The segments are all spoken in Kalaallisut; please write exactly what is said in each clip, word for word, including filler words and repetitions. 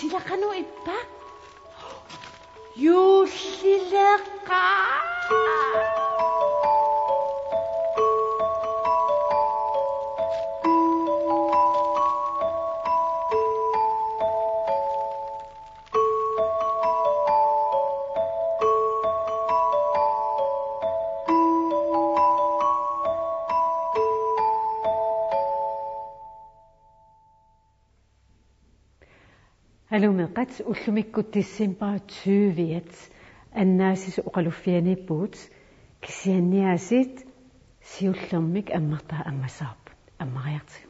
Ilaqanu ippa? Juullileqa. Aluu meeqqat, ullumikkut december tyve-at Annaasip oqaluffianiippugut, kisianni aasiit siullermik ammartaa ammassaagut. Ammariartigu.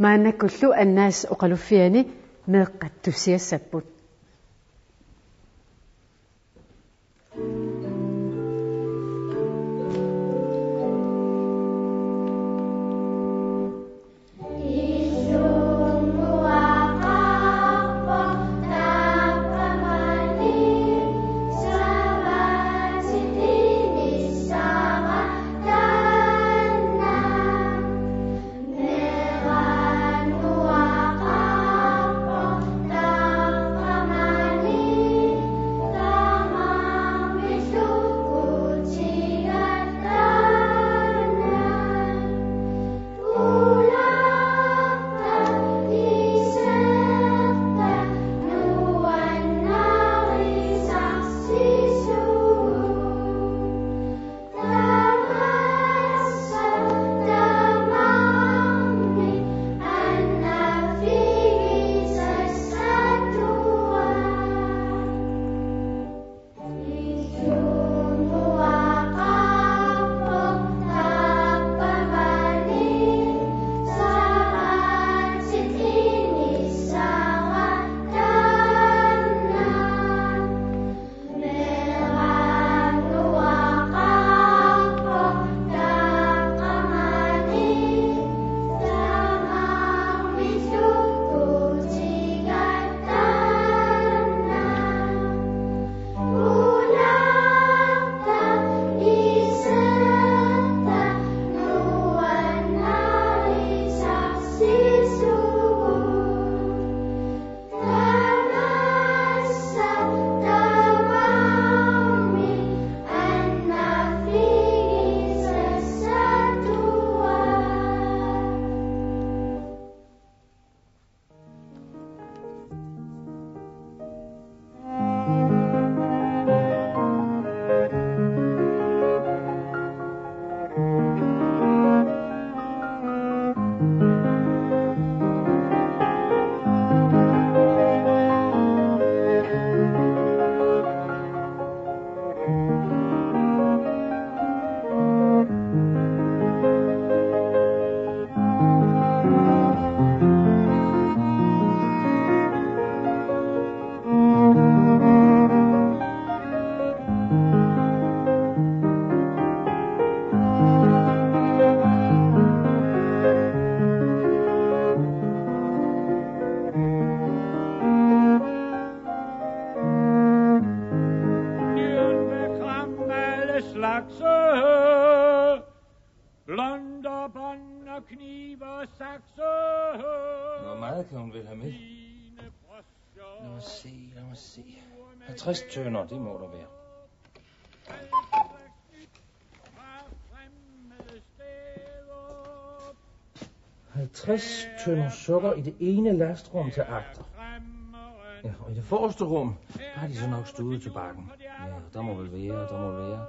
Maannakkullu Annaasip oqaluffiani meeqqat tussiassapput. Blonder bånd og kniv og sakse. Hvor meget kan hun vel have med? Lad mig se, lad mig se. Halvtreds tønder, det må der være. Halvtreds tønder sukker i det ene lastrum til agter. Ja, og i det forreste rum, der har de så nok stuet tobakken. Ja, der må vel være, der må være.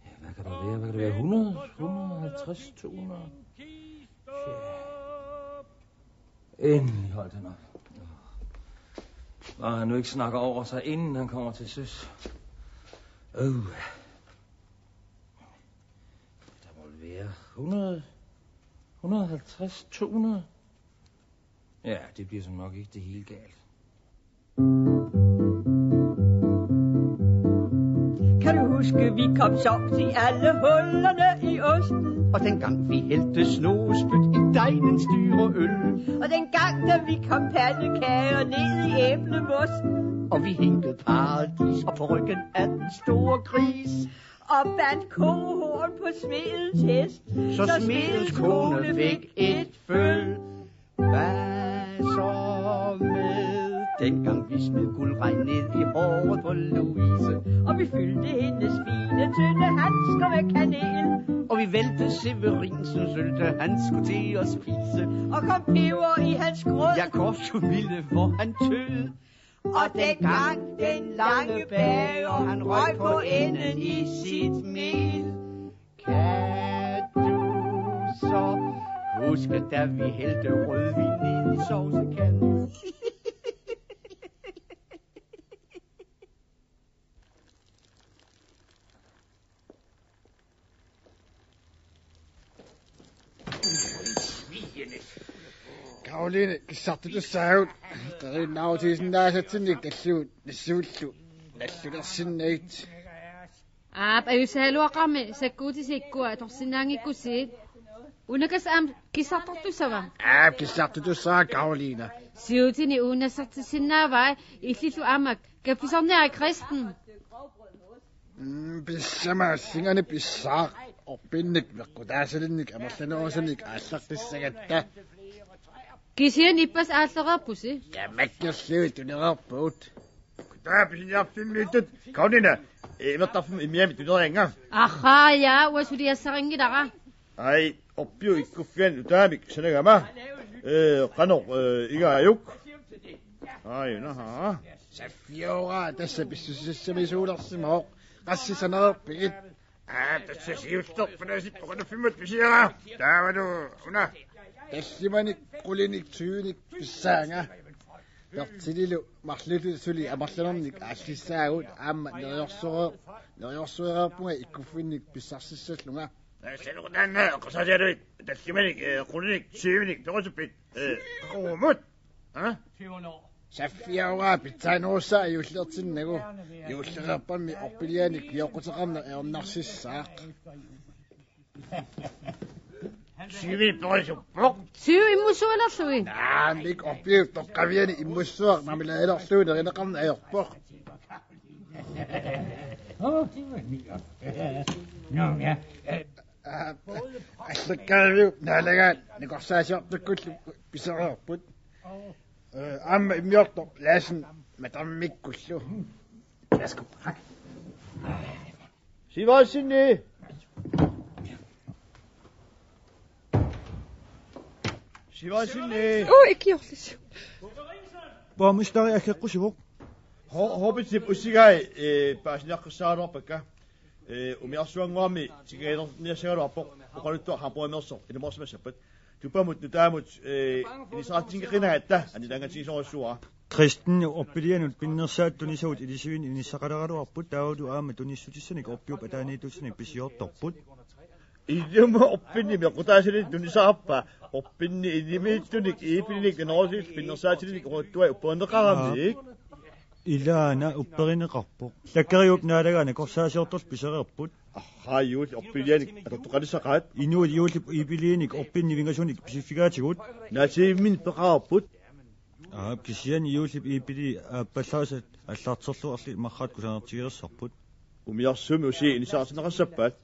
Ja, hvad kan der være? Hvad kan det være? Hundrede? Hundrede og halvtreds? To hundrede? Ja. Endelig holdt han op. Bare han nu ikke snakker over sig, inden han kommer til søs. Øh. Der må vel være hundrede, hundrede og halvtreds, to hundrede. Ja, det bliver som nok ikke det hele galt. Kan du huske, vi kom soms i alle hullerne i osten? Og dengang vi hældte snospyt i degnens dyre øl. Og dengang, da vi kom pandekager ned i æblemosten. Og vi hængte paradis op på ryggen af den store gris. Og bandt kohorn på smedens hest. Så smedens kone fik et føl. Hvad så med dengang vi smed guldregn ned i håret på Louise? Og vi fyldte hendes fine, tynde handsker med kanel. Og vi valgte Severinsens sølvtøj, han skulle til at spise. Og kom peber i hans grød. Ja, korpsfamilien, hvor han tød. Og dengang den lange bager, han røg på enden i sit mel. Kan du så huske, da vi hældte rødvin ned i sovsekanden? Karoline, kissartutussaagut. Qeriinnaarutigisinnaasatsinnik tallimat nassuillu nallulersinnagit. Aap, ajussagaluaqaarmi sakkuutisi ikkua atorsinnaanngikkussigit. Unakas aamma kissartortussava? Aap, kissartutussaavat Karoline. Siutini uunassartissinnaavai, illillu aamma kaffisarniarit Kristen. Mm, pissama singani pissaaq orpinnik meqqutaasalinnik amerlanerusunik aallaqqissagatta. Kisianni ippassaq aallereerpusi. Tamakkerlugu tunereerpugut. Taava pisiniarfimmiittut Karoline, eh, imertarfimmi immiammi tunerianga. Ahaa, ja, uanga suliassarinngilara. Ai, orpiup ikkuffiani nutaamik sanagama. Eh, qanoq, eh, igaajuk? Ai, naha. Saffiora, tassa pissusissamisuulersimavoq. Qassit sanereerpigit? Aa, tassa siulleq palaasip oqaluffimmat pisiara. Taavalu una. Tallimanik qulinik tyvenik pissaanga. Bertililu marlullu suli amerlanernik aallissaagut, aamma neriorsuereer-, neriorsuereerpunga ikkuffinnik pissarsissallunga. Saluqutaanna eqqarsaatigalugit tallimanik, eh, qulinik tyvenik perusuppit, eh, qummut. Ha? Saffiora pitsaanerussaaq juullertinnagu. Juullereerpammi orpilianik pioqquteqarneq ajornarsissaaq. Tyve perisuppoq. Tyve immussualerlugit. Naamik, orpiup toqqaviani immussuaq marmeladelerlugu nerineqarneq ajorpoq. Nå, ja. Aa, Allakkaavik naalagaat nakorsaasiortukkullu pisereerput. Eh, aamma immiortoq Larsen matarmikkullu. Værsgo. Sivertsenni. Sivertsenni. Uu, ikkiorlis. Borgmesteri aggeqqusivoq. Ho-, Hobbitip ussigai, eh, paasiniaqqissaaraluarpakka. Eh, umiarsuanngorami tikilaalerniassagaluarpoq, oqaluttuaq hampoimersoq ilumoorsimassappat. Tupamut nutaamut, eh, inisaqartinngeqinagatta annilaangatigisorujussuuara. Kristen, orpilianut pinnersaat tunisagut ilisivinnut inissaqaleraluarput, taavalu aamma tunissutissanik orpiup ataaniittussanik pisiortorput. Ilumut orpinni meqqutaasalinnik tunisarpa, orpinni inimiittunik iippilinik nanorsuillu pinnersaatilinnik oqaluttuai upperineqaramik? Ilaana upperineqarpoq. Lakkeriup naalagaa nakorsaasiortorlu pisereerput. Ahaa, juullip orpilianik atortoqalissaqaat. Inuit juullip iippiliinik orpinni nivingasunik pisiffigaatigut. Naativimmini peqarput. Aap, kisianni juullip iippilii aappallaassat allarterluarli marrat kusanartigeersarput. Umiarsuarmi usi inisaqartinneqassappat?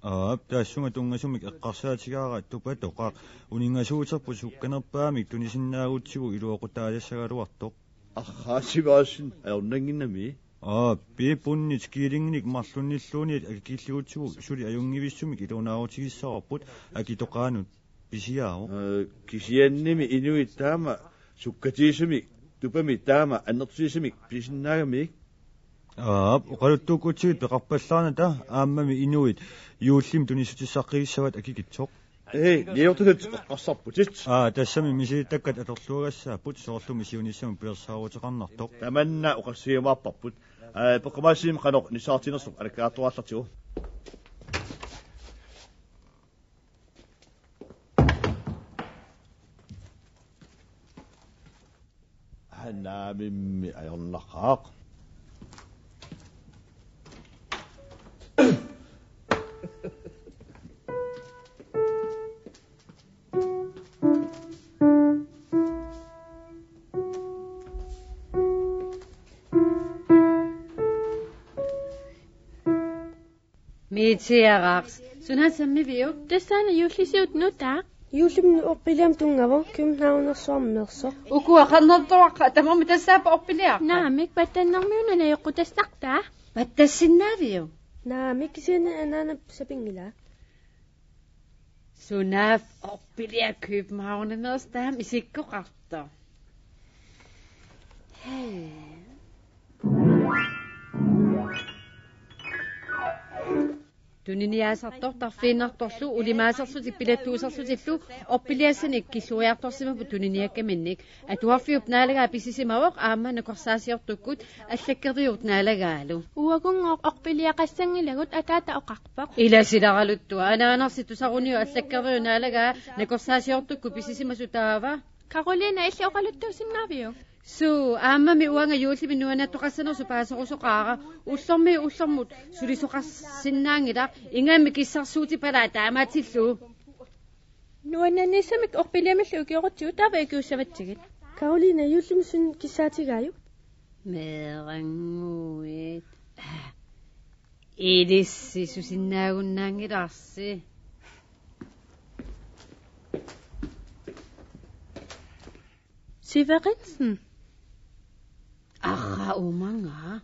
Aap, tassunga tunngasumik eqqarsaatigaara tupatoqaq. Uninngasuuterput sukkanerpaamik tunisinnaagutsigit iluaqutaaliassagaluartoq. Ahaa, Sivertsen, ajornannginnami? Aap, piipunnit kiilinginik marlunnilluunniit akikilligutsigu suli ajunngivissumik iluanaarutigissavarput akitoqaanut pisiaavoq. Eh, kisiannimi inuit taama sukkatigisumik, tupami taama annertutigisumik pisisinnaagamik? Aap, oqaluttuukkutsigit peqarpallaarnata aammami inuit juullimi tunissutissaqqigissavat akikitsoq. Ee, niuertutut eqqarsarputit. Aa, tassami misilittakkat atorluagassaapput, soorlumi siunissami pilersaaruteqarnartoq. Tamanna oqassiumaarparput. Aa, peqqumaassiami qanoq inisaqartinnersoq alakkaartuaartartigu. Aa, Naamimmi ajornaqaaq. Miitiaraq. Sunaana sammiviuk? Tassaana juullisiut nutaaq. Juullimi orpiliami tunngavoq Københavnersuarmeersoq. Ukua qernertuaqqat tamarmik tassaappat orpiliarpata. Naamik, pattannermiuna najoqqutassartaa. Pattassinnaaviuk? Naamik, kisianni anaanap sapinngilaa. Sunaaffa orpiliaq Københavnermeersoq taama isikkoqartoq? Hej. Tuniniaasartortarfiinnartorlu ulimaasersutit pilattuusersutillu orpiliassanik killoriartorsimapput tuniniakkaminnik. Atuarfiup naalagaa pisisimavoq aamma nakorsaasiortukkut allakkeriup naalagaalu. Uagunngooq orpiliaqassanngilagut, ataata oqarpoq. Ilasileraluttuaq, anaanarsi tusaruniuk allakkeriup naalagaa nakorsaasiortukkut pisisimasoq taava. Karoline, illit oqaluttuusinnaaviuk? Suu, aammami uanga juullimi nuannaartoqassanersoq paaserusoqaara. Ullormiit ullormut sulisoqarsinnaanngilaq, ingammik kissarsuutippalaa taamaatillugu. Nuannaarnissamik orpiliamillu ikiorutsigu, taava ikiussavatsigit. Karoline, juullimi suna kissaatigaajuk? Meerannguit. Ilissi susinnaagunnaanngilarsi. Severinsen. Arraa, uumanga.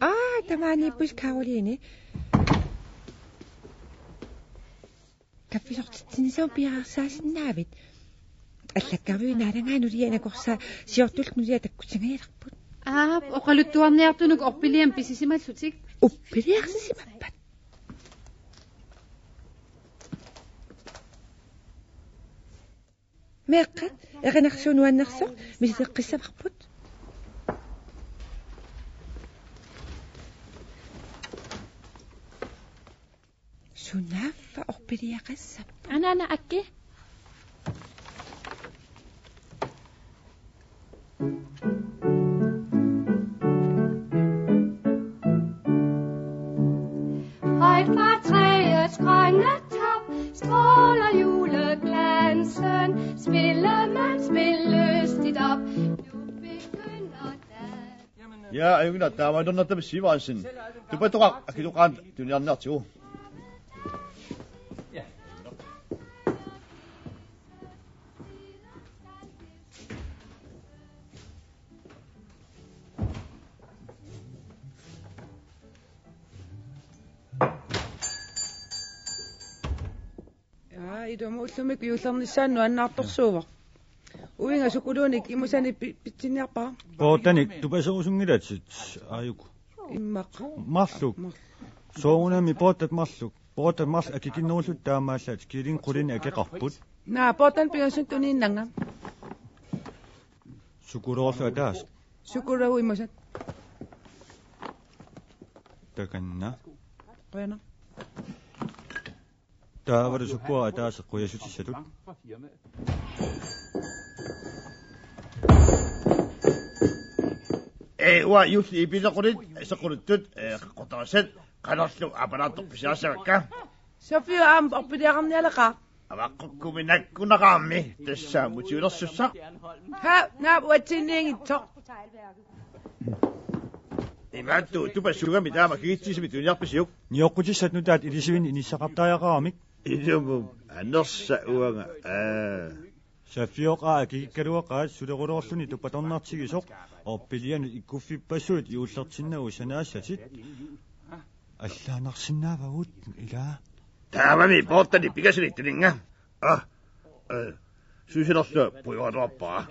Aa, tamaaniippusi Karoline. Kaffisortitsinissamut piareersaasinnaavit? Allakkeriup naalagaa nulia nakorsaasiortullu nulia takkutingajalerput. Aap, oqaluttuarniartunuk orpiliamik pisisimallutik. Orpiliarsisimappat? Meeqqat, erinarsuup nuannersoq misileqqissavarput. Sunaaffa orpiliaqassappat? Anaana, akki. Højt fra træets grønne top stråler juleglansen. Spillemand, spil lystigt op. Nu begynder dagen. Ja, ajunngilaq, taamaattornartami Sivertsen. Tupatoqaq, akitoqaat tuniniarniartigu. Ja, ilumut ullumi juullernissaa nuannaartorsuuvoq. Uinga sukuluunik imusanik pi-, pitsinniarpara. Poortanik tupaserusunngilatit, aajuku. Immaqa. Marluk. Marluk. Soorunami poortat marluk. Poortat marluk akikinnerullutik taamaallaat, kiilin qulinik akeqarput. Naa, poortanik pingasunut tuniinnanga. Sukuloorlu ataaseq. Sukuluuvoq imusat. Takanna. Qujanaq. Taavalu sukua ataaseq qujasutissatut. Ee, uanga juulli ipilequlit, sequluttut, ee, qaqortarissat, qanorlu aappallaartoq pisiassavakka. Sofia aamma orpiliaqarnialeqaaq. Avaqqukkuminakkunaqaarmi, tassa mutiulersussaq. Ha, naap uatsinniinngitsoq. Imaattoq tupassuugami taama kigitsisimi tuniniarpisiuk? Nioqqutissat nutaat ilisivimmik inissaqartariaqaramik. Ilumut anersa uanga. Aa. Safioqaa akikikkaluaqaat suleruloorluni tupatornartigisoq orpilianut ikkuffippassuit juullertinnagu sanaassatit. Allaannarsinnaavagut ilaa. Taavami poortanik pingasunik tuninnga. Aa, ee, suusilerlunga puigoraluarpara.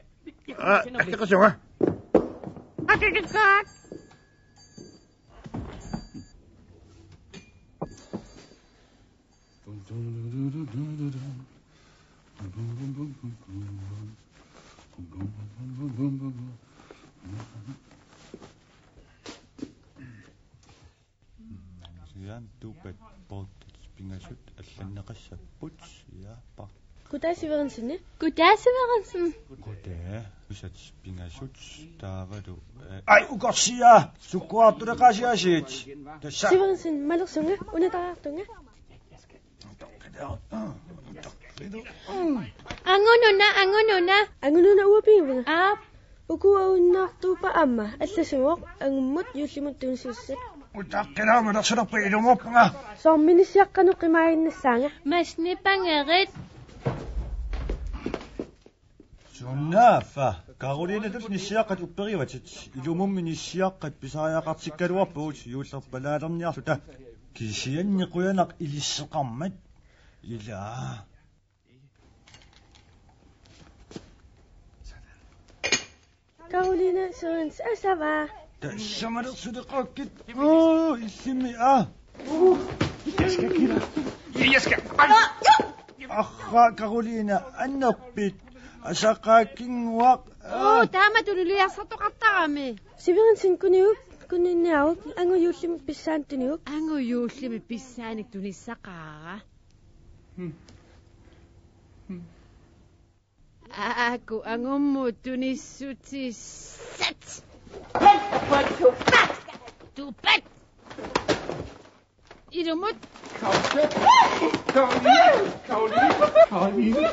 Aa, akkeqasunga. Akikikkaat. Aamma tuuppat poortit pingasut allanneqassapput. Ja, pa. Goddag, Severinsen. Goddag, Severinsen. Goddag. Usat pingasut taavalu, eh, ai, ukorsia! Sukkuartuleqaasiasiit. Tassa. Severinsen, malersunga, unataraartunga. Angununa, angununa. Angununa uapingivunga. Aa. Uku unnaartuuppa aamma, allasimavoq, angummut juullimut tunisussat. Utaqqilaa malersulerput, ilumoorpunga. Soormi nissiaqqanut qimaaginnassaanga? Masnipangerit. Sunaaffa, Karolinatut nissiaqqat upperivatit, ilumummi nissiaqqat pisariaqartikkaluarpagut juullerpalaalerniarluta, kisianni qujanaq ilisseqarmat, ilaa. Karolina, Sørens, asava. Tassa malersuleqaakkit. Uu, illimmi, aa. Jeg skal give dig. Jeg skal. Arra, Karolina, annerpit. Asaqaakkinnguaq. Uu, taama tululiarsartoqartarami. Severinsen, kuniuk, kuninniaruk, angut juullimik pissaannik tuniuk. Angut juullimik pissaanik tunissaqaara. Aaku angummut tunissutissat. Tuuppat! Ilumut. Karoline! Karoline! Karoline!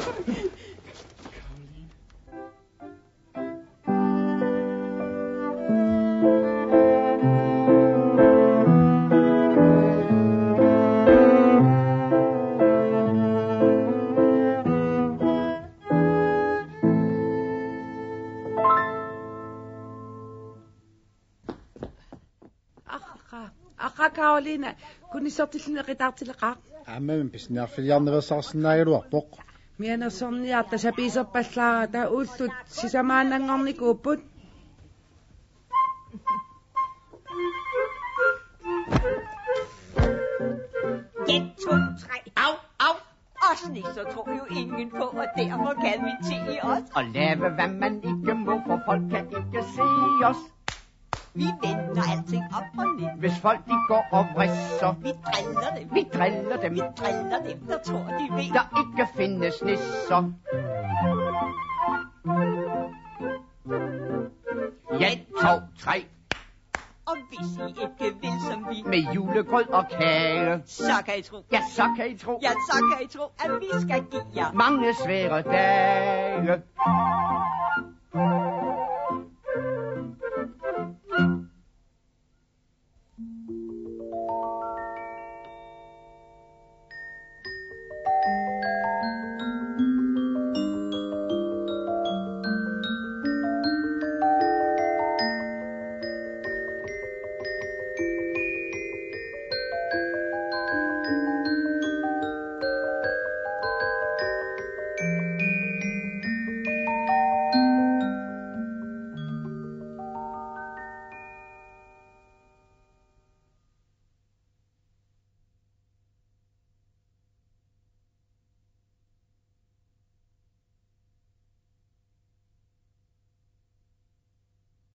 Aqqa, aqqa Karolina, kunissertilluni eqitaartileqaaq. Aamma pisiniarfiliarniveersaarsinnaagaluarpoq. Mianersorniarta sapiiserpallaarata ullut sisamaannanngornikuupput. Et, to, tre. Au, au. Os nisser tror jo ingen på, og derfor kan vi te os. Og lave, hvad man ikke må, for folk kan ikke se os. Vi vender alting op og ned. Hvis folk de går og vrisser. Vi driller dem. Vi driller dem. Vi driller dem, der tror, de ved. Der ikke findes nisser. Et, to, tre. Og hvis I ikke vil som vi. Med julegrød og kage. Så kan I tro. Ja, så kan I tro. Ja, så kan I tro, at vi skal give jer. Mange svære dage.